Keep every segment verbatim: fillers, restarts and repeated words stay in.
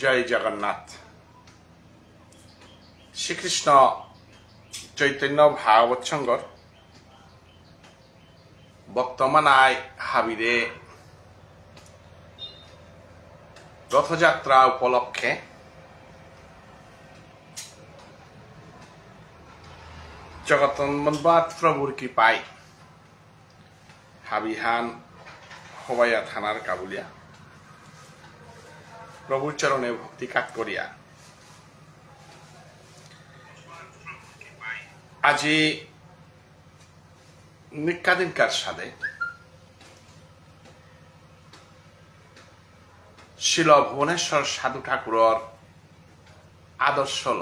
জয় জগন্নাথ। শ্রীকৃষ্ণ চৈতন্য ভাগবত সংঘর বর্তমানায় হাবিরে রথযাত্রা উপলক্ষে জগন্নাথ প্রভুর কৃপায় হাবিহান হবাইয়া থানার কাবুলিয়া প্রভুর চরণে ভক্তি কাত করিয়া আজি নিকাদিনকার সাদে শিল ভুবনেশ্বর সাধু ঠাকুরর আদর্শল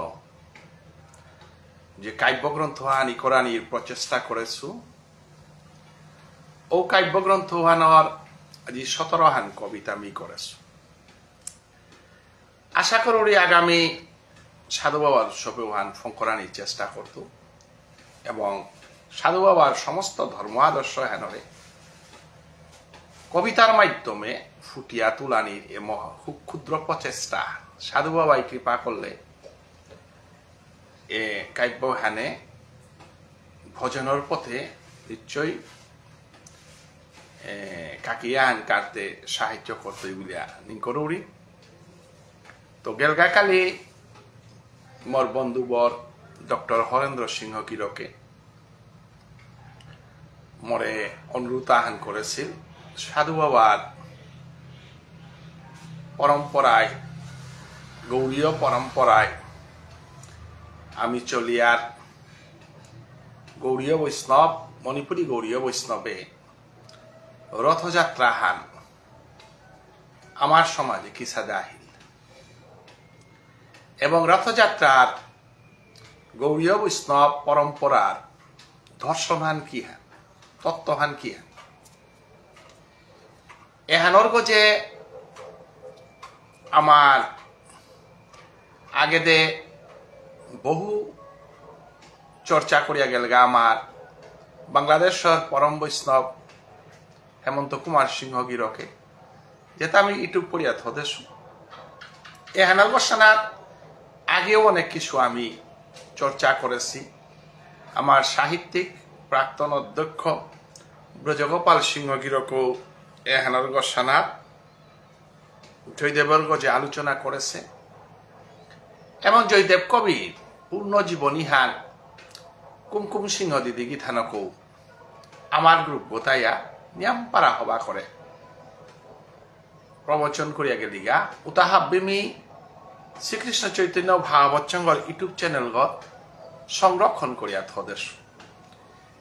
যে কাব্যগ্রন্থহান ইকরানির প্রচেষ্টা করেছু, ও কাব্যগ্রন্থহানর আজি সতেরো হান কবিতা মি করেছু। আশা করুরি আগামী সাধু বাবার উৎসবে ওহান ফঙকরানির চেষ্টা করতু এবং সাধু বাবার সমস্ত ধর্ম আদর্শ হেনরে কবিতার মাধ্যমে ফুটিয়া তুলানির এ মহা ক্ষু-, ক্ষুদ্র প্রচেষ্টা সাধু বাবাই কৃপা করলে এ কাব্য হানে ভজনর পথে নিশ্চয়ই এ কাকিয়ান কাটতে সাহায্য করতই বুলিয়া নিংকরুরি। তো গেলগা কালি মোর বন্ধুবর ডক্টর হরেন্দ্র সিংহ গিরকে মোরে অনুরোধ আহান করেছিল সাধু বাবার পরম্পরায়, গৌড়ীয় পরম্পরায় আমি চলিয়ার গৌড়ীয় বৈষ্ণব, মণিপুরী গৌড়ীয় বৈষ্ণবে রথযাত্রা হান আমার সমাজে কিসাদে আহিল এবং রথযাত্রার গৌড়ীয় বৈষ্ণব পরম্পরার দর্শন হান কি হান, তত্ত্ব হান কি হান। এহানর গজে আমার আগেদে বহু চর্চা করিয়া গেলগা আমার বাংলাদেশর পরম বৈষ্ণব হেমন্ত কুমার সিংহ গিরকে, যেটা আমি YouTube করিয়া থদেশু। এহানাল গোসানাত আগেও অনেক কিছু আমি চর্চা করেছি। আমার সাহিত্যিক প্রাক্তন অধ্যক্ষ ব্রজগোপাল সিংহ গিরকও এহানাল গোসানাত জয়দেবর গজে আলোচনা করেছে এবং জয়দেব কবির পূর্ণ জীবনীহান কুমকুম সিংহ দিদি গিথানকও আমার গ্রুপ গোতাইয়া নিয়ামপারা হবা করে প্রবচন করিয়া গেলিগা। উতা হাব্বি মি শ্রীকৃষ্ণ চৈতন্য ভাগবত সংঘর YouTube চ্যানেলগত সংরক্ষণ করিয়া থদেশ।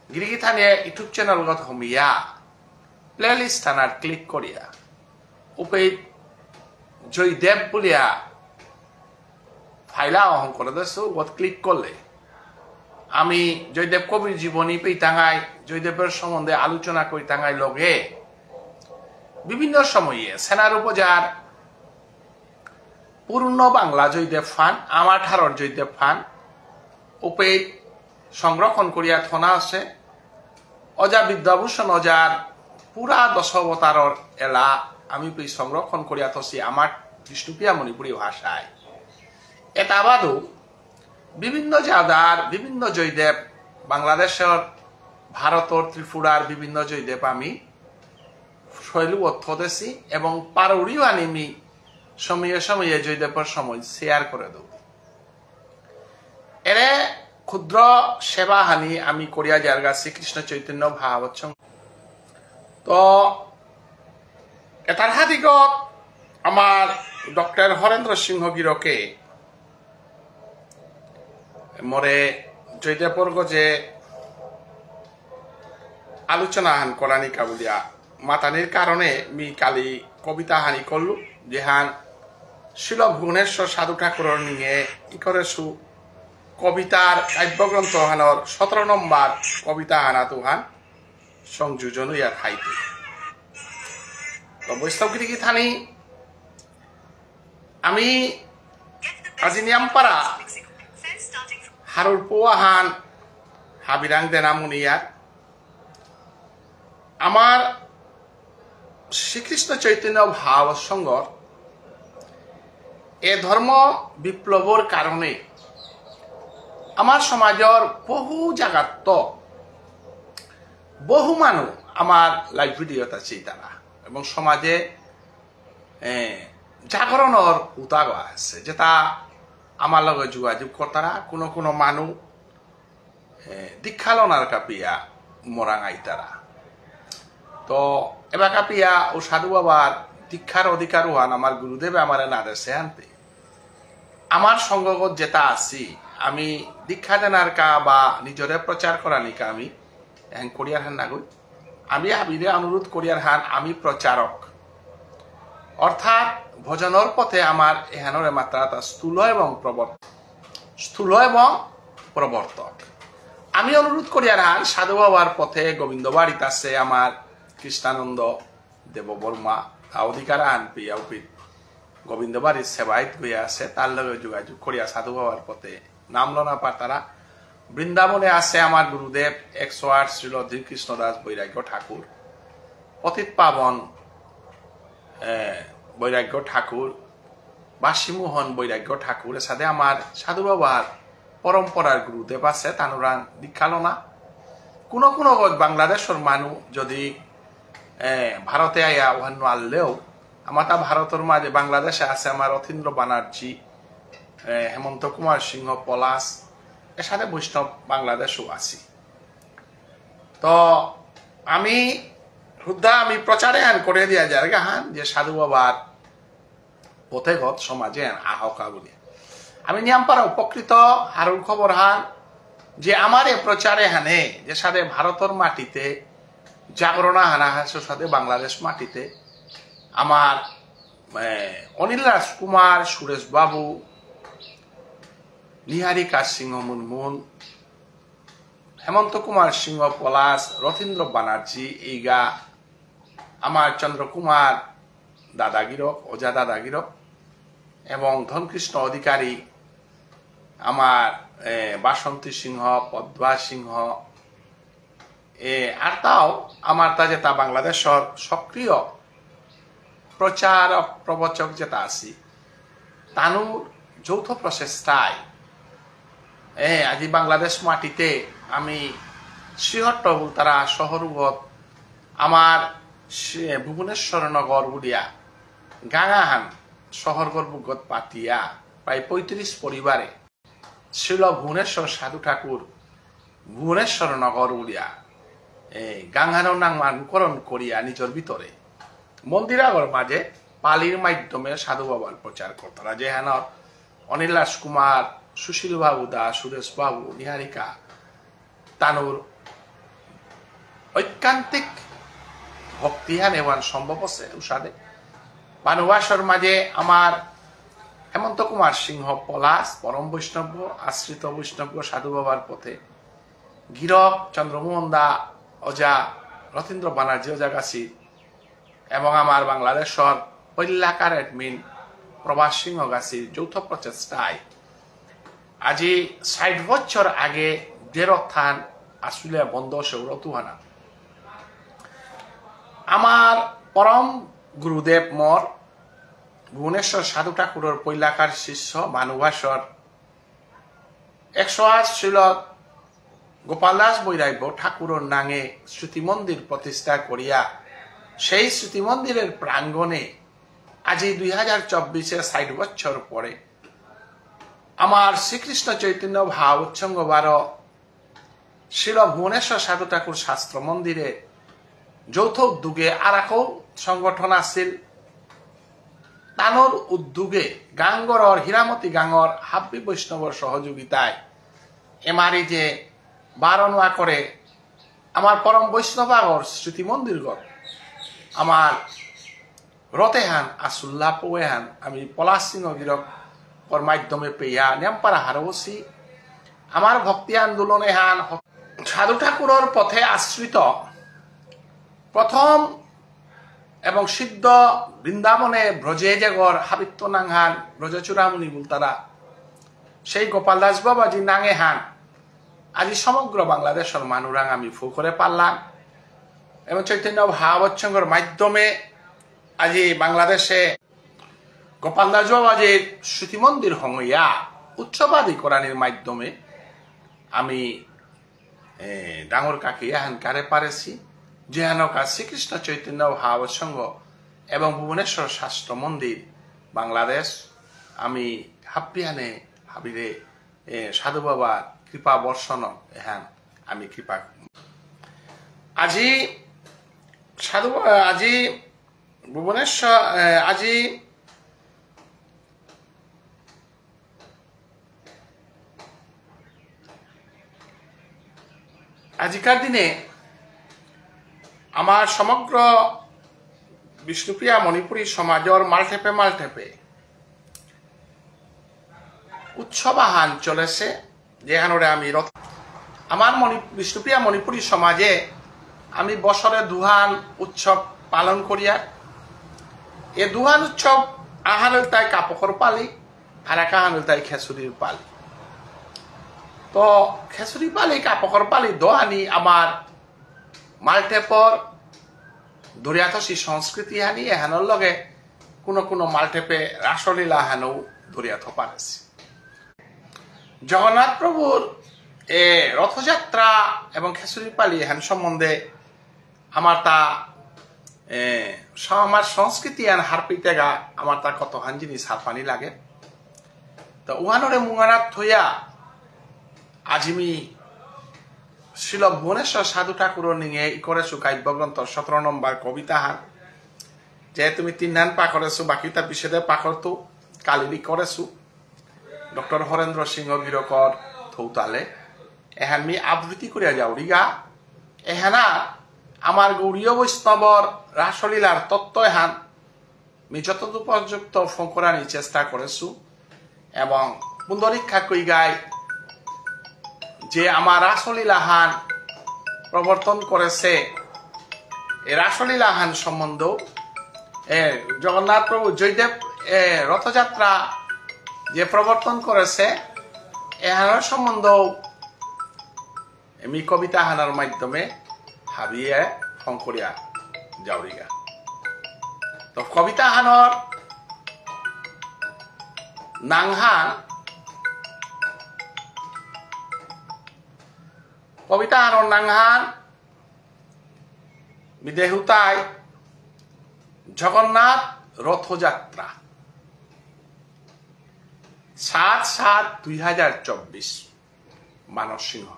গিরিগিথানিয়ে YouTube চ্যানেলগত হমিয়া প্লেলিস্ট থানার ক্লিক করিয়া উপে জয়দেব বুলিয়া ফাইলা অহং করে দেশ, ওত ক্লিক করলে আমি জয়দেব কবির জীবনী পেইতাঙাই, জয়দেবের সম্বন্ধে আলোচনা করিতাঙাই, লগে বিভিন্ন সময়ে সেনার উপজার পুরনো বাংলা জয়দেব ফান, আমার ঠারর জয়দেব ফান, উপে সংরক্ষণ করিয়া থনা আছে। অজা বিদ্যাভূষণ অজার পুরা দশাবতারর এলা আমি পি সংরক্ষণ করিয়া থসি আমার বিষ্ণুপ্রিয়া মণিপুরী ভাষায়। এটা বাদু বিভিন্ন জাদার বিভিন্ন জয়দেব, বাংলাদেশর, ভারতর, ত্রিপুরার বিভিন্ন জয়দেব আমি শৈলু অর্থ দেশি এবং পারৌরিও আনিমি সময়ে সময়ে জয়দেবর সময় শেয়ার করে দেব। এরে ক্ষুদ্র সেবা হানি আমি করিয়া যারগা শ্রীকৃষ্ণ চৈতন্য ভাগবত সংঘ। তো এটার হাদিগত আমার ডক্টর হরেন্দ্র সিংহ গিরকে মরে জয়দেবর গজে আলোচনা হান করানি কাবুলিয়া মাতানির কারণে মি কালি কবিতা হানি করলু, যেহান শিল ভুবনেশ্বর সাধু ঠাকুরর নিঙে ইকরেসু কবিতার কাব্যগ্রন্থ হানর সতেরো নম্বর কবিতা হানা তুহান সংযোজন ইয়া থাইতে। তো বৈষ্ণব গিরি গিথানি আমি আজি নিয়ামপারা হারুর পোয়াহান হাবিরাং দেনা মুনিয়া। আমার শ্রীকৃষ্ণ চৈতন্য ভাব সংঘর এ ধর্ম বিপ্লবর কারণে আমার সমাজর বহু জাগাত বহু মানু আমার লাইভ ভিডিওত আছি তারা এবং সমাজে, এ, জাগরণর উতাগ আছে, যেটা আমার লগে যোগাযোগ করতারা। কোনো কোনো মানু, এ, দীক্ষা লনার কাপিয়া মরাং আইতারা। তো এবার কাপিয়া ও সাধু বাবার দীক্ষার অধিকার ওহান আমার গুরুদেবে আমারে না দেসে আনতে। আমার সংঘগত যেটা আছি, আমি দীক্ষা দেনার কা বা নিজরে প্রচার করানিকা আমি এহান করিয়ার হান নাগই। আমি হাবিরে অনুরোধ করিয়ার হান, আমি প্রচারক। অর্থাৎ ভজনর পথে আমার এহানরে মাত্রা তা স্থূল এবং প্রবর্ত-, স্থূল এবং প্রবর্তক। আমি অনুরোধ করিয়ার হান, সাধু বাবার পথে গোবিন্দ বাড়িত আছে আমার কৃষ্ণানন্দ দেববর্মা, তা অধিকার আহান পেয়া উপিত গোবিন্দ বাড়ির সেবায়ত হয়ে আছে, তার লগে যোগাযোগ করিয়া সাধু বাবার পথে নাম লনা পারতারা। বৃন্দাবনে আছে আমার গুরুদেব একশো আট শ্রীল ধীরকৃষ্ণ দাস বৈরাগ্য ঠাকুর, পতিত পাবন, এ, বৈরাগ্য ঠাকুর, বাসিমোহন বৈরাগ্য ঠাকুর, এসাদে আমার সাধু বাবার পরম্পরার গুরুদেব আছে, তানুরাং দীক্ষা লনা। কোনো কোনো গজ বাংলাদেশর মানু যদি, এ, ভারতে আয়া ওহান আনলেও, আমার তা ভারতর মাঝে বাংলাদেশে আছে আমার রথীন্দ্র বানার্জি, এ, হেমন্ত কুমার সিংহ পলাশ, এসাদে বৈষ্ণব বাংলাদেশও আছি। তো আমি হুদ্দা আমি প্রচারে হান করে দিয়া যার গা হান যে সাধু বাবার পথেগত সমাজে হান আহকা বলে। আমি নিয়াম পারা উপকৃত আরো খবর হান যে আমার এ প্রচারে হানে যে সাথে ভারতর মাটিতে জাগরণ হানা হাসে সাথে বাংলাদেশ মাটিতে আমার, এ, অনিল রাজকুমার, সুরেশ বাবু, নিহারিকা সিংহ মুনমুন, হেমন্ত কুমার সিংহ পলাশ, রথীন্দ্র বানার্জি, এইগা আমার চন্দ্র কুমার দাদাগিরক, ওজা দাদাগিরক, এবং ধনকৃষ্ণ অধিকারী, আমার, এ, বাসন্তী সিংহ, পদ্মা সিংহ, এ, আর তাও আমার তা যেটা বাংলাদেশর সক্রিয় প্রচারক, প্রবচক যেটা আছি, তানুর যৌথ প্রচেষ্টায়, এ, আজি বাংলাদেশ মাটিতে আমি শ্রীহট্ট বুলতারা শহরগত আমার শ্রী-, ভুবনেশ্বর নগর বুলিয়া গাঙাহান শহরগর বুকগত পাতিয়া প্রায় পঁয়ত্রিশ পরিবারে শ্রীল ভুবনেশ্বর সাধু ঠাকুর ভুবনেশ্বর নগর উড়িয়া, এ, গাঙহানর নামকরণ করিয়া নিজর ভিতরে মন্দির আগর মাঝে পালির মাধ্যমে সাধু বাবার প্রচার করতারা। যেহান অনিল রাজকুমার, সুশীল বাবু দা, সুরেশ বাবু, নিহারিকা, তানুর ঐকান্তিক ভক্তিহান এহান সম্ভব আছে উসাদে। বানুবাসর মাঝে আমার হেমন্ত কুমার সিংহ পলাশ, পরম বৈষ্ণব, আশ্রিত বৈষ্ণব সাধু বাবার পথে, গিরক চন্দ্রমোহন দা, ওজা রথীন্দ্র বানার্জি ওজা গাছি, এবং আমার বাংলাদেশর পৈলাকার অ্যাডমিন প্রভাস সিংহ গাছির যৌথ প্রচেষ্টায় আজি ষাট বছর আগে যে রথহান আসলে বন্ধ সৌরতুহানা আমার পরম গুরুদেব মর ভুবনেশ্বর সাধু ঠাকুরর পৈলাকার শিষ্য মানুভাসর একশো আট শ্রীল গোপাল দাস বৈরাগ্য ঠাকুরর নাঙে স্মৃতি মন্দির প্রতিষ্ঠা করিয়া সেই স্মৃতি মন্দিরের প্রাঙ্গণে আজি দুই হাজার চব্বিশে ষাট বছর পরে আমার শ্রীকৃষ্ণ চৈতন্য ভাব উৎসঙ্গ বারো শ্রীল ভুবনেশ্বর সাধু ঠাকুর শাস্ত্র মন্দিরে যৌথ উদ্যোগে আরাকৌ সংগঠন আছিল। তানুর উদ্যোগে গাঙ্গরর হীরামতি গাঙ্গর হাব্বি বৈষ্ণবর সহযোগিতায় এমারি যে বারো নুয়া করে আমার পরম বৈষ্ণব আগর স্মৃতি মন্দিরগত আমার রথেহান আসুল্লা পৌহান আমি পলাশ সিংহ গিরকর মাধ্যমে পেয়া নিয়ামপারা হারৌসি। আমার ভক্তি আন্দোলন এহান হ-, সাধু ঠাকুরর পথে আশ্রিত প্রথম এবং সিদ্ধ বৃন্দাবনে ব্রজে যেগর হাবিত্ত নাঙহান ব্রজচূড়ামণি বুলতারা সেই গোপাল দাস বাবাজি নাঙেহান আজি সমগ্র বাংলাদেশর মানুরাং আমি ফু করে পারলাম এবং চৈতন্য ভাবৎসঙ্গর মাধ্যমে আজি বাংলাদেশে গোপাল দাস বাবাজির স্মৃতি মন্দির হঙইয়া উৎসব আদি করানির মাধ্যমে আমি, এ, ডাঙর কাকি এহান কারে পারেছি, যেহানকা শ্রীকৃষ্ণ চৈতন্য ভাব সংঘ এবং ভুবনেশ্বর শাস্ত্র মন্দির বাংলাদেশ, আমি হাব্বিহানে হাবিরে, এ, সাধু বাবার কৃপা বর্ষণ এহান আমি কৃপা। আজি সাধু বা-, আজি ভুবনেশ্বর, এ, আজি আজিকার দিনে আমার সমগ্র বিষ্ণুপ্রিয়া মণিপুরী সমাজর মালঠেপে মালঠেপে উৎসব আহান চলেছে, যেহানরে আমি রথ-, আমার মণি-, বিষ্ণুপ্রিয়া মণিপুরী সমাজে আমি বছরে দুহান উৎসব পালন করিয়ার। এ দুহান উৎসব আহান ইলতাই কাপকর পালি, আর এক আহান ইলতাই খেচুরির পালি। তো খেচুরি পালি, কাপকর পালি দোহানি আমার মালঠেপর দরিয়াথসি সংস্কৃতি হানি এহানর লগে কোনো কোনো মালঠেপে রাসলীলা হানও দরিয়াথ পারেছি। জগন্নাথ প্রভুর এ রথযাত্রা এবং খেচুরি পালি এহান সম্বন্ধে আমার তা, এ, স-, আমার সংস্কৃতি আন হারপিতেগা আমার তা কত হান জিনিস হারপানি লাগে। তো উহানরে মুঙানাত থইয়া আজি মি শ্রীল ভুবনেশ্বর সাধু ঠাকুরর নিঙে ইকরেসু কাব্যগ্রন্থ সতেরো নম্বর কবিতা হান। যে তুমি তিনহান পাকরেসু, বাকিতা পিছেদে পাকরতু, কালির ইকরেসু। ডক্টর হরেন্দ্র সিংহ গিরকর থৌতালে এহান মি আবৃত্তি করিয়া যাউরিগা। এহানা আমার গৌড়ীয় বৈষ্ণবর রাসলীলার তত্ত্ব এহান মি যতদূর পর্যন্ত ফঙকরানি চেষ্টা করেসু এবং পুণ্ডরীক্ষা কইগাই যে আমার রাসলীলাহান প্রবর্তন করেছে, এই রাসলীলাহান সম্বন্ধ, এ, জগন্নাথ প্রভু জয়দেব, এ, রথযাত্রা যে প্রবর্তন করেছে, এহানর সম্বন্ধ এমি কবিতা হানার মাধ্যমে হাবিয়ে ফঙকরিয়া যাউরিগা। তো কবিতা হানর নাঙহান, কবিতা হানর নাঙহান মি দেহুতাই জগন্নাথ রথযাত্রা, সাত সাত দুই হাজার চব্বিশ। মানস সিংহ।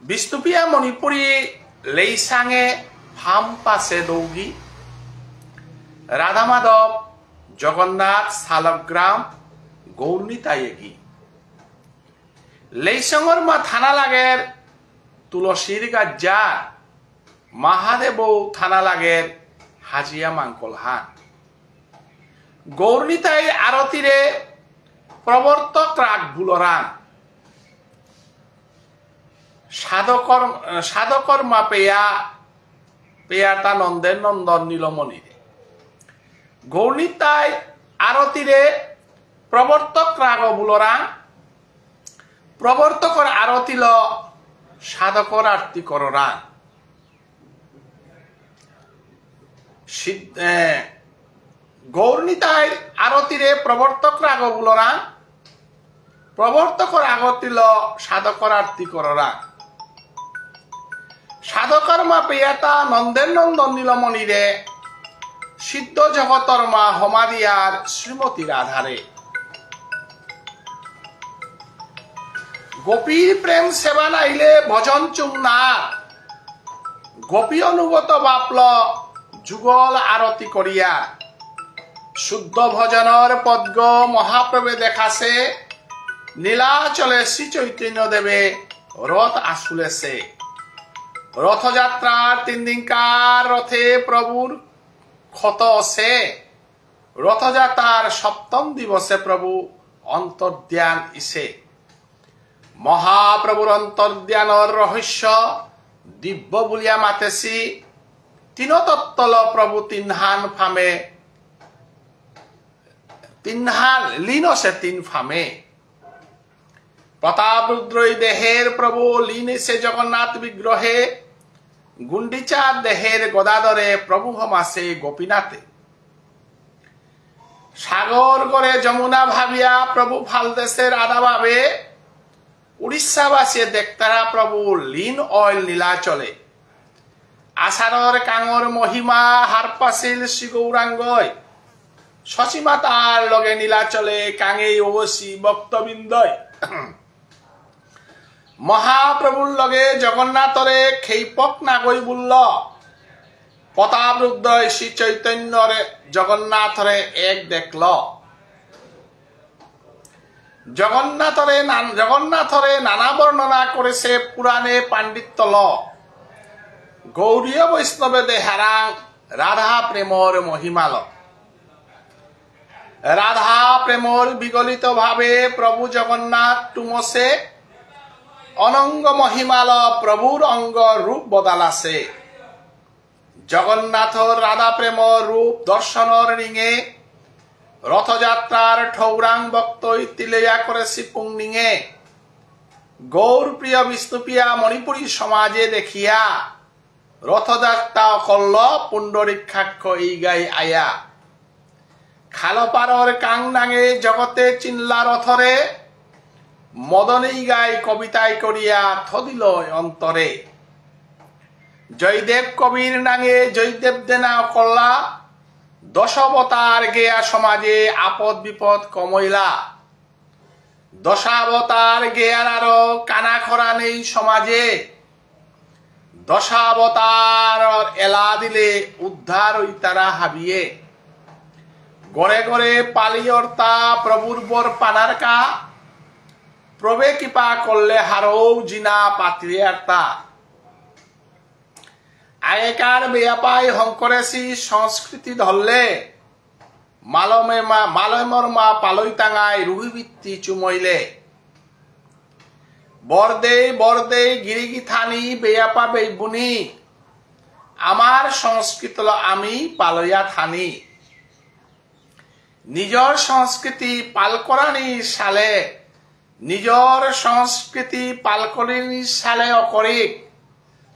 বিষ্ণুপ্রিয়া মণিপুরী লেইসাঙে ফাম পাসে দৌগি, রাধা মাধব, জগন্নাথ, শালগ্রাম, গৌরনিতাই এগি। লেইসাঙর মা থানা লাগের তুলসীর গাজ্জা, মহাদেব থানা লাগের হাজিয়া মাঙ্কল হান। গৌরনিতাই আরতিরে প্রবর্তক রাগ বুলরাং। সাধকর-, সাধকর্মা পেয়া, পেয়াতা নন্দের নন্দন নীলমণিরে। গৌরনিতাই আরতিরে প্রবর্তক রাগ বুলরাং। প্রবর্তকর আরতিল সাধকর আরতি কররাং। সিদ্ধ-, এ, গৌরনিতাই আরতিরে প্রবর্তক রাগ বুলরাং, প্রবর্তকর আরতিল সাধকর আরতি কররাং। সাধকর্মা পেয়াতা নন্দের নন্দন নীলমণিরে, সিদ্ধ জগতর মা হমাদিয়ার শ্রীমতী রাধারে। গোপীর প্রেম সেবা নাইলে ভজন চুম না। গোপী অনুগত বাপল যুগল আরতি করিয়া। শুদ্ধ ভজনর পদ্ম মহাপ্রভে দেখাসে। নীলাচলে শ্রী চৈতন্য দেবে রথ আসুলেসে। রথযাত্রার তিন দিনকার রথে প্রভুর ক্ষত অসে। রথযাত্রার সপ্তম দিবসে প্রভু অন্তর্ধান ইসে। মহাপ্রভুর অন্তর্ধানর রহস্য দিব্য বুলিয়া মাতেসি। তিন তত্ত্বল প্রভু তিনহান ফামে, তিনহান লীন অসে তিন ফামে। প্রতাপ রুদ্রই দেহের প্রভু লীন ইসে জগন্নাথ বিগ্রহে। গুন্ডিচা দেহের গদাধরে প্রভু হমাসে গোপীনাথে। সাগর করে যমুনা ভাবিয়া প্রভু ফালদেসে রাধা ভাবে। উড়িষ্যাবাসী দেখতারা প্রভু লীন অইল নীলাচলে। আষাঢ়র কাঙর মহিমা হারপাসিল শ্রী গৌরাঙ্গই। শচীমাতার লগে নীলাচলে কাঙেই অবসি ভক্তবৃন্দই। মহাপ্রভুর লগে জগন্নাথরে খেইপক নাগই বুলল। প্রতাপরুদ্ধই শ্রী চৈতন্যরে জগন্নাথরে এক দেখল। জগন্নাথরে নান-, জগন্নাথরে নানা বর্ণনা করেসে পুরাণে পাণ্ডিত্যল। গৌড়ীয় বৈষ্ণবে দেহারাং রাধা প্রেমর মহিমাল। রাধা প্রেমর বিগলিত ভাবে প্রভু জগন্নাথ টুমসে। অনঙ্গ মহিমাল প্রভুর অঙ্গ রূপ বদলাসে। জগন্নাথর রাধা প্রেম রূপ দর্শনর নিঙে রথযাত্রার ঠৌরাং ভক্তই তিলেয়া করেসি পুংনিঙে। গৌর প্রিয় বিষ্ণুপ্রিয়া মণিপুরী সমাজে দেখিয়া রথযাত্রা অকল্ল পুণ্ডরীক্ষাক্ষ ইগাই আয়া। খালপারর কাং নাঙে জগতে চিনলা রথরে, মদনেই গাই কবিতায় করিয়া থদিল অন্তরে। জয়দেব কবির নাঙে জয়দেব দেনা কল্লা, দশাবতার গেয়া সমাজে আপদ বিপদ কমইলা। দশাবতার গেয়ার আরো কানা খরা নেই সমাজে। দশাবতার এলা দিলে উদ্ধার অইতারা হাবিয়ে। গড়ে গড়ে পালিয়র্তা প্রভুর বর পানারকা। প্রভে কৃপা করলে হারৌ জিনা পাতিরে আর্তা। আগেকার বেয়াপাই হংকরেসি সংস্কৃতি ধরলে মালমে মা, মালমর মা পালই টাঙাই রুহিবৃত্তি চুমইলে। বরদেই, বরদেই, গিরিগি থানি, বেয়াপা বেইবুনি। আমার সংস্কৃতিল আমি পালয়া থানি। নিজর সংস্কৃতি পালকরানি সালে, নিজর সংস্কৃতি পালকরানি সালে অকরিক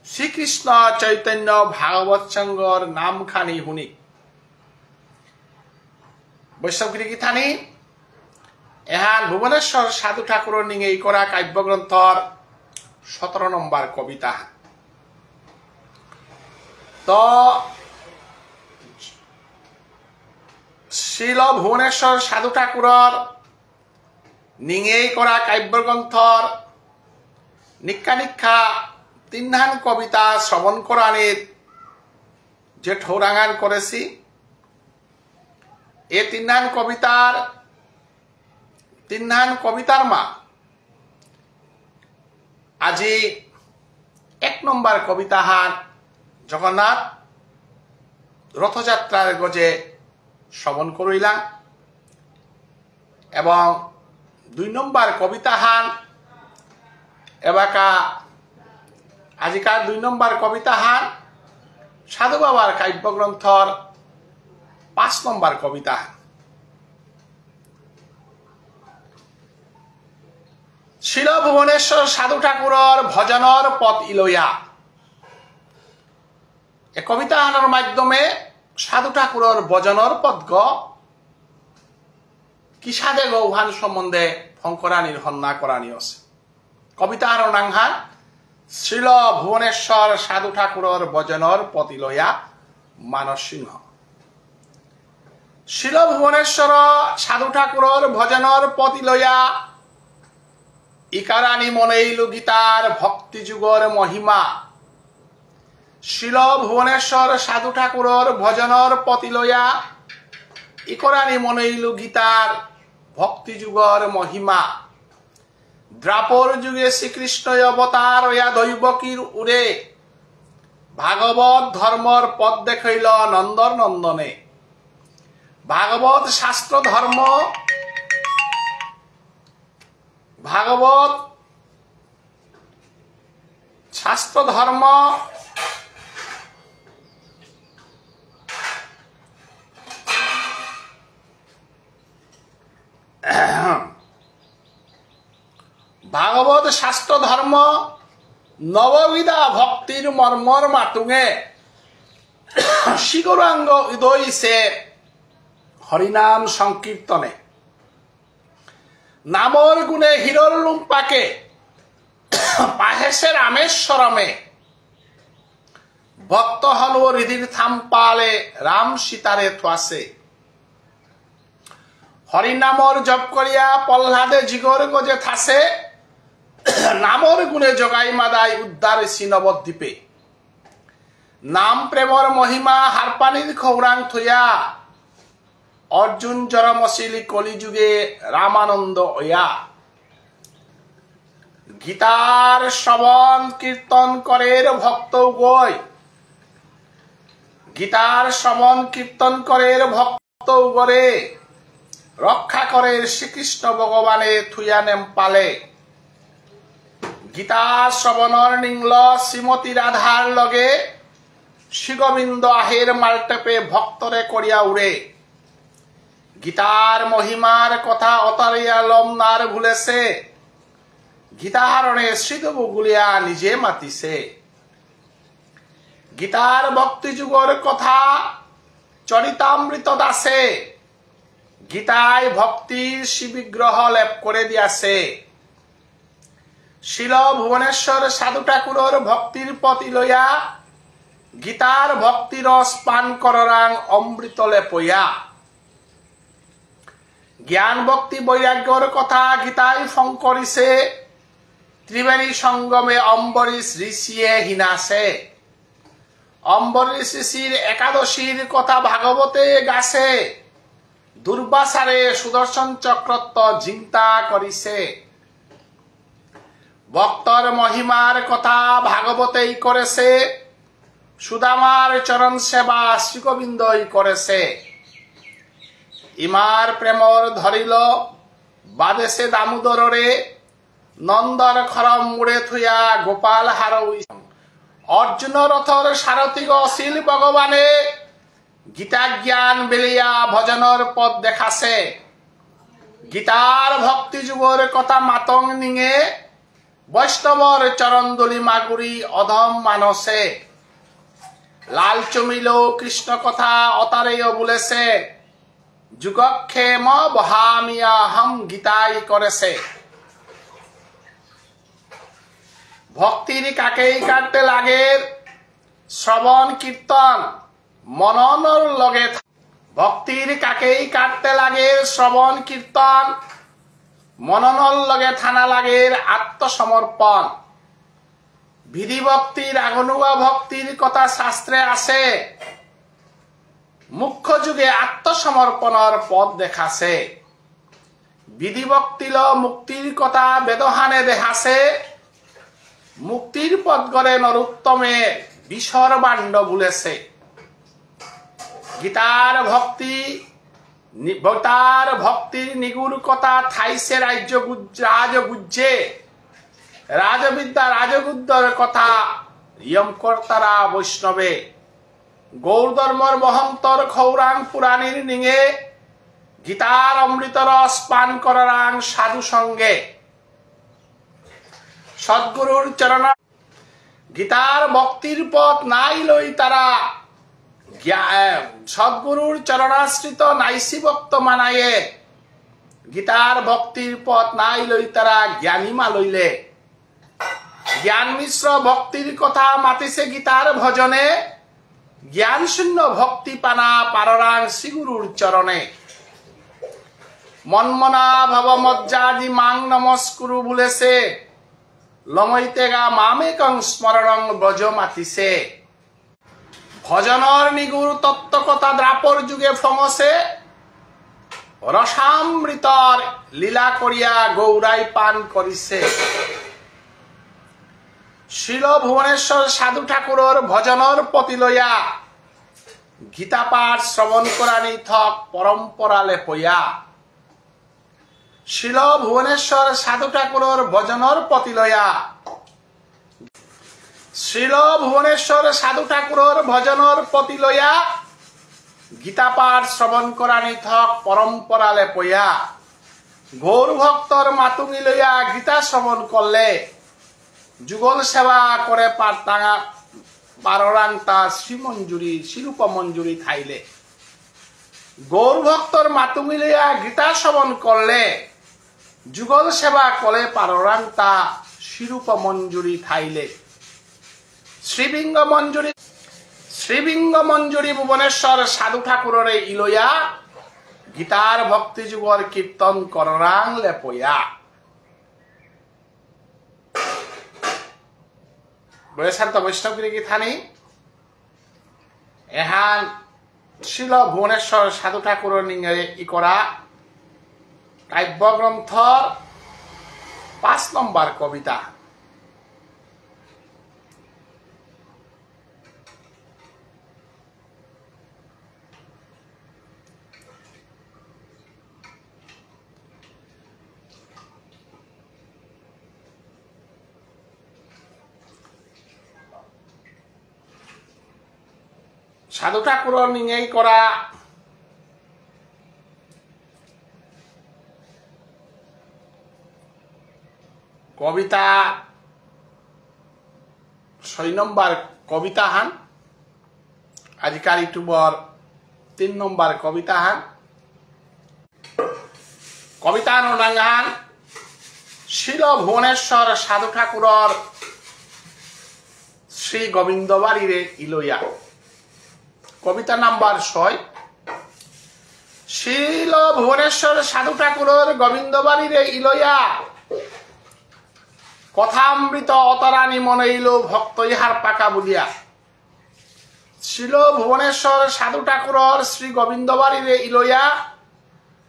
শ্রীকৃষ্ণ চৈতন্য ভাগবত সংঘর নামখানি হুনিক। বৈষ্ণব গিরি গিথানি, এহান ভুবনেশ্বর সাধু ঠাকুরর নিঙে ইকরা কাব্যগ্রন্থর সতেরো নম্বর কবিতা। তো শ্রীল ভুবনেশ্বর সাধু ঠাকুরর নিঙে ইকরা কাব্যগ্রন্থর নিক্কা নিক্কা তিনহান কবিতা শ্রবণ করানির যে ঠৌরাঙান করেসি, এ তিনহান কবিতার, তিনহান কবিতার মা, আজি এক নম্বর কবিতাহান জগন্নাথ রথযাত্রার গজে শ্রবণ করইলাং। এবং দুই নম্বর কবিতাহান এবাকা আজিকার দুই নম্বর কবিতাহান সাধু বাবার কাব্যগ্রন্থর পাঁচ নম্বর কবিতাহান। শ্রীল ভুবনেশ্বর সাধু ঠাকুরর ভজনর পথ ইলয়া। এ কবিতাহানর মাধ্যমে সাধু ঠাকুরর ভজনর পথগ কিসাদে গৌহান সম্বন্ধে ফঙকরানির হন্না করানি আছে। কবিতাহানর নাঙহান শ্রীল ভুবনেশ্বর সাধু ঠাকুরর ভজনর পথ ইলয়া মানস সিংহ। শ্রীল ভুবনেশ্বর সাধু ঠাকুরর ভজনর পথ ইলয়া ইকরানি মনেইলু গীতার ভক্তিযোগর মহিমা। শ্রীল ভুবনেশ্বর সাধু ঠাকুরর ভজনর পথ ইলয়া ইকরানি মনেইলু গীতার ভক্তিযোগর মহিমা। দ্বাপর যুগে শ্রীকৃষ্ণ অবতার অয়া দৈবকীর উরে ভাগবত ধর্মর পথ দেখইল নন্দর নন্দনে। ভাগবত শাস্ত্র ধর্ম, ভাগবত শাস্ত্র ধর্ম, ভাগবত শাস্ত্র ধর্ম নববিধা ভক্তির মর্মর মাতুঙে শ্রীগৌরাঙ্গ উদয়সে হরিনাম সংকীর্তনে। নামর গুণে হিরর লুম্পাকে পাহেসে রামেশ্বরমে। ভক্ত হনু হৃদির থাম্পালে রাম সীতারে থুয়াসে। হরিনামর জপ করিয়া প্রহ্লাদে জিগর গজে থাসে। নামর গুণে জগাই মাদাই উদ্ধারেসি নবদ্বীপে। নাম প্রেমর মহিমা হারপানির খৌরাং থইয়া। অর্জুন জরমশিল কলিযুগে রামানন্দ অয়া। গীতার শ্রবণ কীর্তন করের ভক্ত গই। গীতার শ্রবণ কীর্তন করের ভক্ত গরে। রক্ষা করের শ্রীকৃষ্ণ ভগবানে থুয়া নেম্পালে। গীতা শ্রবণর নিংল শ্রীমতী রাধার লগে শ্রীগোবিন্দ আহের মালটেপে ভক্তরে করিয়া উড়ে। গীতার মহিমার কথা অতারিয়া লম নার ভুলেসে। গীতা হারণে শ্রীদবু গুলিয়া নিজে মাতিসে। গীতার ভক্তিযোগর কথা চরিতামৃত দাসে। গীতায় ভক্তির শ্রীবিগ্রহ লেপ করে দিয়াসে। শ্রীল ভুবনেশ্বর সাধু ঠাকুরর ভক্তির পতি লয়া গীতার ভক্তিরস পান কররাং অমৃত লেপয়া। জ্ঞান ভক্তি বৈরাগ্যর কথা গীতায় ফং করিসে। ত্রিবেণী সঙ্গমে অম্বরীশ ঋষিয়ে হিনাসে। অম্বরীশ ঋষির একাদশীর কথা ভাগবতে গাসে। দুর্বাসারে সুদর্শন চক্রত্ত জিংতা করিসে। ভক্তর মহিমার কথা ভাগবতেই করেসে। সুদামার চরণ সেবা শ্রীগোবিন্দই করেসে। ইমার প্রেমর ধরিল বাদেসে দামোদররে। নন্দর খরম মুড়ে থুয়া গোপাল হারৌ। অর্জুন রথর সারথিগ অসিল ভগবানে। গীতা জ্ঞান বেলিয়া ভজনর পথ দেখাসে। গীতার ভক্তি যুগর কথা মাতং নিঙে। বৈষ্ণবর চরণ ধুলি মাগুরি অধম মানসে। লাল চুমিল কৃষ্ণ কথা অতারেয় বুলেসে। যোগক্ষেম বহামি অহম গীতাই করেসে। ভক্তির কাকেই কাটতে লাগের শ্রবণ কীর্তন মননর লগে থা-, ভক্তির কাকেই কাটতে লাগের শ্রবণ কীর্তন মননর লগে থানা লাগের আত্মসমর্পণ। বিধি ভক্তির আগনুয়া ভক্তির কথা শাস্ত্রে আসে। মুখ্য যুগে আত্মসমর্পণর পথ দেখাসে। বিধি ভক্তিল মুক্তির কথা বেদহানে দেহাসে। মুক্তির পথ গরে নরোত্তমে বিষর বাণ্ড বুলেসে। গীতার ভক্তি নি-, গীতার ভক্তির নিগুর কথা থাইসে রাজ্য গুজ-, রাজগুজ্জে। রাজবিদ্যা রাজগুদ্দর কথা রিয়ম করতারা বৈষ্ণবে। গৌর ধর্মর মহন্তর খৌরাং পুরাণীর নিঙে গীতার অমৃত রস পান করারাং সাধু সঙ্গে। সদ্গুরুর চরণা গীতার ভক্তির পথ নাই লই তারা জ্ঞা-, এ, সদ্গুরুর চরণাশ্রিত নাইসি ভক্ত মানায়ে। গীতার ভক্তির পথ নাই লই তারা জ্ঞানী মা লইলে। জ্ঞান মিশ্র ভক্তির কথা মাতিসে গীতার ভজনে। জ্ঞান শূন্য ভক্তি পানা পাররাং শ্রীগুরুর চরণে। মন্মনা ভব মজ্জাদি মাং নমস্কুরু বুলেসে। লমইতেগা মামেকং স্মরণং ব্রজ মাতিসে। ভজনর নিগুর তত্ত্ব কথা দ্বাপর যুগে ফঙসে। রসামৃতর লীলা করিয়া গৌরাই পান করিসে। শ্রীল ভুবনেশ্বর সাধু ঠাকুরর ভজনর পতি লয়া গীতা পাঠ শ্রবণ করানি থক পরম্পরা লেপয়া। শ্রীল ভুবনেশ্বর সাধু ঠাকুরর ভজনর পতি লয়া, শ্রীল ভুবনেশ্বর সাধু ঠাকুরর ভজনর পতি লয়া গীতা পাঠ শ্রবণ করানি থক পরম্পরা লেপয়া। গৌর ভক্তর মাতুঙি লয়া গীতা শ্রবণ করলে যুগল সেবা করে পারতাঙা পাররাংতা শ্রীমঞ্জুরি, শ্রীরূপ মঞ্জুরি থাইলে। গৌর ভক্তর মাতুঙিলিয়া গীতা শ্রবণ করলে, যুগল সেবা করে পাররাংতা শ্রীরূপ মঞ্জুরি থাইলে। শ্রীবিঙ্গ মঞ্জুরি, শ্রীবিঙ্গ মঞ্জুরি ভুবনেশ্বর সাধু ঠাকুররে ইলয়া, গীতার ভক্তি যুগর কীর্তন কররাং লেপয়া। বলে শান্ত বৈষ্ণব গিরি গীতানি, এহান শ্রীল ভুবনেশ্বর সাধু ঠাকুর নিঙে ইকরা কাব্যগ্রন্থর পাঁচ নম্বর কবিতা। সাধু ঠাকুরর নিঙেই করা কবিতা, ছয় নম্বর কবিতা হান, আজিকার ইউটিউবর তিন নম্বর কবিতা হান। কবিতার নাঙহান শ্রীল ভুবনেশ্বর সাধু ঠাকুরর শ্রী গোবিন্দবাড়িরে ইলয়া। কবিতা নাম্বার ছয়। শ্রীল ভুবনেশ্বর সাধু ঠাকুরর গোবিন্দবাড়িরে ইলয়া, কথামৃত অতরানি মনেইল ভক্ত ইহার পাকা বুলিয়া। শ্রীল ভুবনেশ্বর সাধু ঠাকুরর শ্রী গোবিন্দবাড়িরে ইলয়া,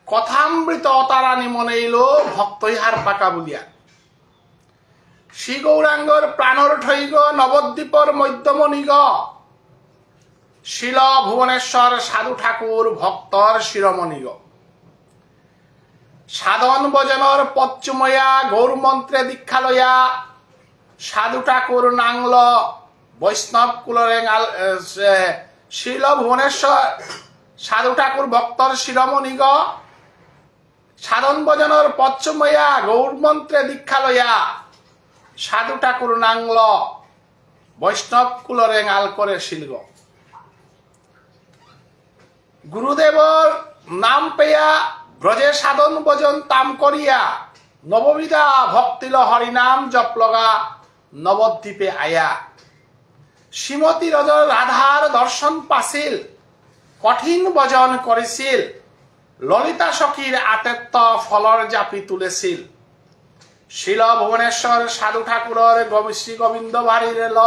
কথামৃত অতারানি মনেইল ভক্ত ইহার পাকা বুলিয়া। শ্রী গৌরাঙ্গর প্রাণর ঠৈগ, নবদ্বীপর মধ্যমণিগ। শ্রীল ভুবনেশ্বর সাধু ঠাকুর ভক্তর শিরোমণিগ। সাধন ভজনর পথ চুময়া গৌর মন্ত্রে দীক্ষা লয়া সাধু ঠাকুর নাঙল বৈষ্ণব কুলরে আল-, এ, সে-, শ্রীল ভুবনেশ্বর সাধু ঠাকুর ভক্তর শিরোমণিগ। সাধন ভজনর পথ চুময়া গৌর মন্ত্রে দীক্ষা লয়া সাধু ঠাকুর নাঙল বৈষ্ণব কুলরে আল করে শিলগ। গুরুদেবর নাম পেয়া ব্রজে সাধন ভজন তাম করিয়া নববিধা ভক্তিল হরিনাম জপলগা নবদ্বীপে আয়া। শ্রীমতী রজ-, রাধার দর্শন পাছিল, কঠিন ভজন করিছিল, ললিতা সখীর আতেত্ত ফলর জাপি তুলেছিল। শ্রীল ভুবনেশ্বর সাধু ঠাকুরর গবি-, শ্রী গোবিন্দ বাড়ির এল,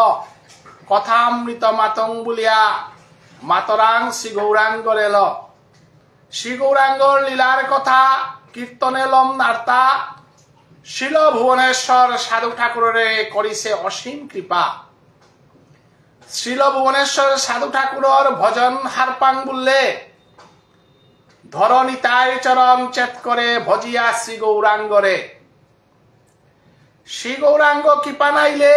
কথামৃত মাতং বুলিয়া মাতরাং শ্রী গৌরাঙ্গর এল। শ্রী গৌরাঙ্গর লীলার কথা কীর্তনে লম নার্তা, শ্রীল ভুবনেশ্বর সাধু ঠাকুররে করিছে অসীম কৃপা। শ্রীল ভুবনেশ্বর সাধু ঠাকুরর ভজন হারপাং বুললে, ধরণী তাই চরণ চেত করে ভজিয়া শ্রী গৌরাঙ্গরে। শ্রী গৌরাঙ্গ কৃপা নাইলে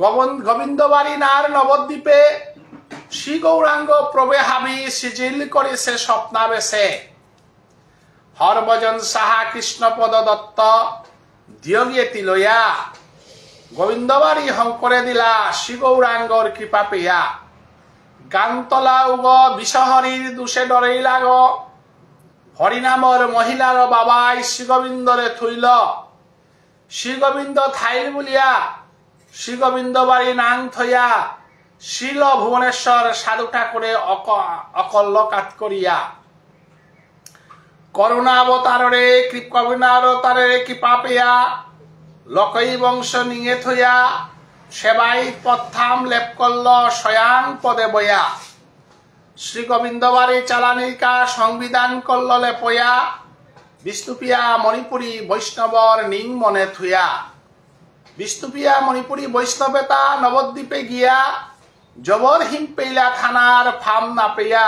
গোবন-, গোবিন্দবাড়ি নার নবদ্বীপে শ্রী গৌরাঙ্গ প্রভে হাবি সিজিল করেছে স্বপ্নাবেশে। হরভজন সাহা কৃষ্ণপদ দত্ত দিয়গিয়ে তিলয়া গোবিন্দবাড়ি হংকরে দিলা শ্রী গৌরাঙ্গর কৃপা পেয়া। গানতলা উগ বিষহরির দুষে ডরেই লাগ। হরিনামর মহিলার বাবাই শ্রী গোবিন্দরে থইল। শ্রী গোবিন্দ থাইল বুলিয়া শ্রী গোবিন্দ বাড়ি নাং থয়া শ্রীল ভুবনেশ্বর সাধু ঠাকুরে অক-, অকল্ল কাত করিয়া। করুণাবতাররে কৃপ-, করুণাবতাররে কৃপা পেয়া লকই বংশ নিঙে থয়া সেবাই পথাম লেপ কল্ল স্বয়ং পদে বয়া। শ্রী গোবিন্দবাড়ি চালানিকা সংবিধান কল্ললে পয়া, বিষ্ণুপ্রিয়া মণিপুরী বৈষ্ণবর নিং মনে থুয়া। বিষ্ণুপ্রিয়া মণিপুরী বৈষ্ণবেতা নবদ্বীপে গিয়া, জবর হিম পেইলা থানার ফাম না পেয়া।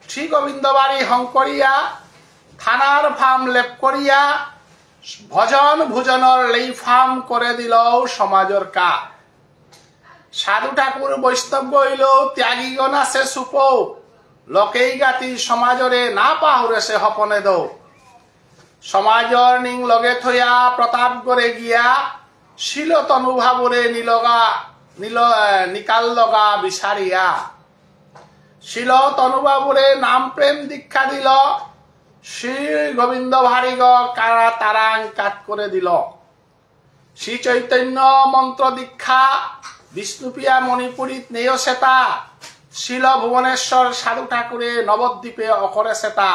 শ্রী গোবিন্দবাড়ি হংকরিয়া, থানার ফাম লেপ করিয়া, ভজন ভুজনর লেই ফাম করে দিল সমাজর কা। সাধু ঠাকুর বৈষ্ণব গইল, ত্যাগী গণ আছে সুপৌ, লোকেই গাতি সমাজরে না পাহুরেছে হপনে দৌ। সমাজর নিং লগে থয়া প্রতাপগড়ে গিয়া, শিল তনুভাবরে নিলগা, নিল, এ, নিকাল লগা বিচারিয়া। শিল তনুভাবরে নাম প্রেম দীক্ষা দিল, শ্রী গোবিন্দ ভারিগ কারা তারাং কাত করে দিল। শ্রী চৈতন্য মন্ত্র দীক্ষা বিষ্ণুপ্রিয়া মণিপুরীত নেয় সেতা, শিল ভুবনেশ্বর সাধু ঠাকুরে নবদ্বীপে অকরে সেতা।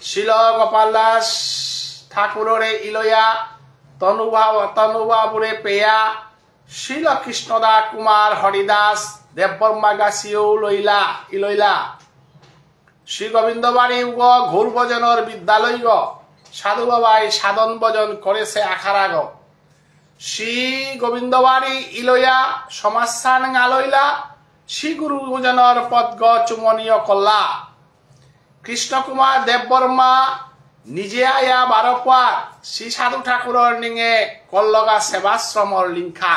শিল গোপাল দাস ঠাকুররে ইলয়া তনুভা-, তনুভাবরে পেয়া, শিল কৃষ্ণদা কুমার হরিদাস দেববর্মা গাছিও লইলা, ইলইলা। শ্রী গোবিন্দবাড়ি উগ ঘোর ভজনর বিদ্যালয়গ, সাধু বাবাই সাধন ভজন করেছে আখারাগ। শ্রী গোবিন্দবাড়ি ইলয়া সমাজসান গালইলা, শ্রী গুরু ভজনর পদগ চুমনীয় কল্লা। কৃষ্ণ কুমার দেববর্মা নিজে আয়া বারো পুয়ার শ্রী সাধু ঠাকুরর নিঙে কল্লগা সেবাশ্রমর লিংখা।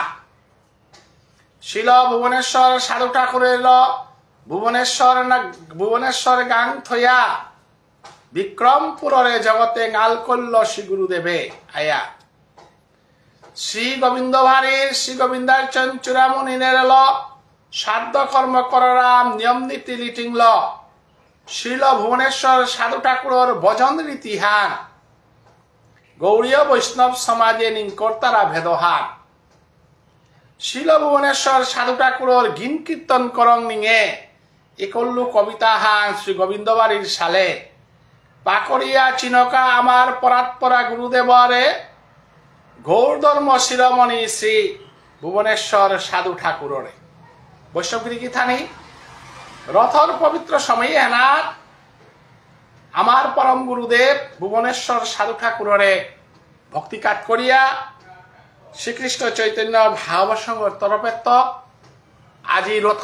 শিল ভুবনেশ্বর সাধু ঠাকুরের ভুবনেশ্বর না-, ভুবনেশ্বর গাং থয়া বিক্রমপুররে জগতে গাল কল্ল শ্রী গুরুদেবে আয়া। শ্রী গোবিন্দ ভারির শ্রী গোবিন্দার্চন চূড়ামণি নেরল সাধ্য কর্ম কররাম নিয়ম নীতি লিটিংল। শিল ভুবনেশ্বর সাধু ঠাকুরর ভজন রীতিহান। গৌড়ীয় বৈষ্ণব সমাজে নিংকর্তারা ভেদহান। শিল ভুবনেশ্বর সাধু ঠাকুরর গিন কীর্তন করং নিঙে একল্লু কবিতাহান শ্রী গোবিন্দবাড়ির সালে। পাকরিয়া চিনকা আমার পরাৎপরা গুরুদেবরে, গৌর ধর্ম শিরোমণি শ্রী ভুবনেশ্বর সাধু ঠাকুররে। বৈষ্ণব গিরি গিথানি, রথর পবিত্র সময় এনার আমার পরম গুরুদেব ভুবনেশ্বর সাধু ঠাকুররে ভক্তি কাত করিয়া শ্রীকৃষ্ণ চৈতন্য ভাব সংঘর তরফেত্ত আজি রথ